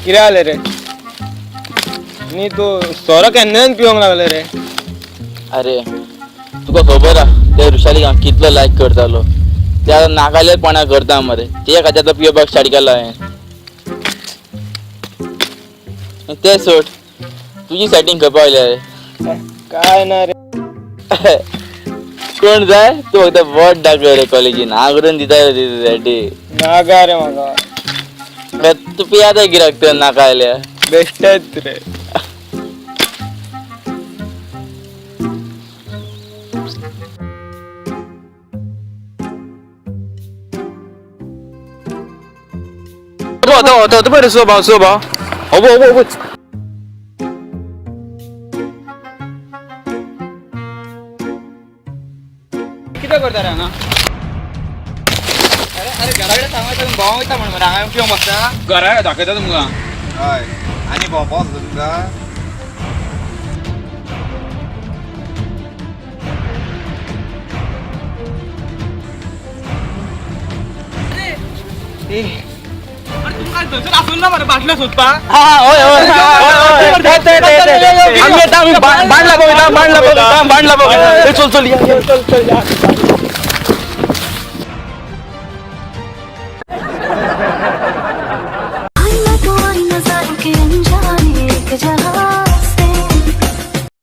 कितें जालें रे? न्ही तूं सोरो केन्नाच्यान पिवंक लागले रे? अरे तुका खबर आहा ते वृषालीक हांव कितलो लायक करतालो. ते आतां नाकायलेपणा करता मरे. ते खातीर आतां पिवपाक स्टार्ट केला हांवें. ते सोड, तुजी सेटींग खंय पावल्या रे? काय ना रे. कोण जाय तूं फक्त बोट दाखय रे कॉलेजीन, हांव करून दिता रे तुजी सेटींग. नाका रे म्हाका. तूं पियाता कित्याक तर नाका जाल्यार? बेश्टेच रे. तो तो बरें सो भाव सो भाव अबो अबो अबो. कितें करता रे हांगा? अरे अरे घरा कडेन सांगता भोंवंक वयता म्हण मरे, हांगा पिवंक बसता. घरा दाखयता तुमकां. हय, आनी भोंवपाक वचता तुमकां. अरे तुमकां थंयसर आसून ना मरे बाटल्यो सोदपाक. हय हय. आमी येता, आमी बांडला पळयता, बांडला पळयता, बांडला पळयता. चल चल या. चल चल या.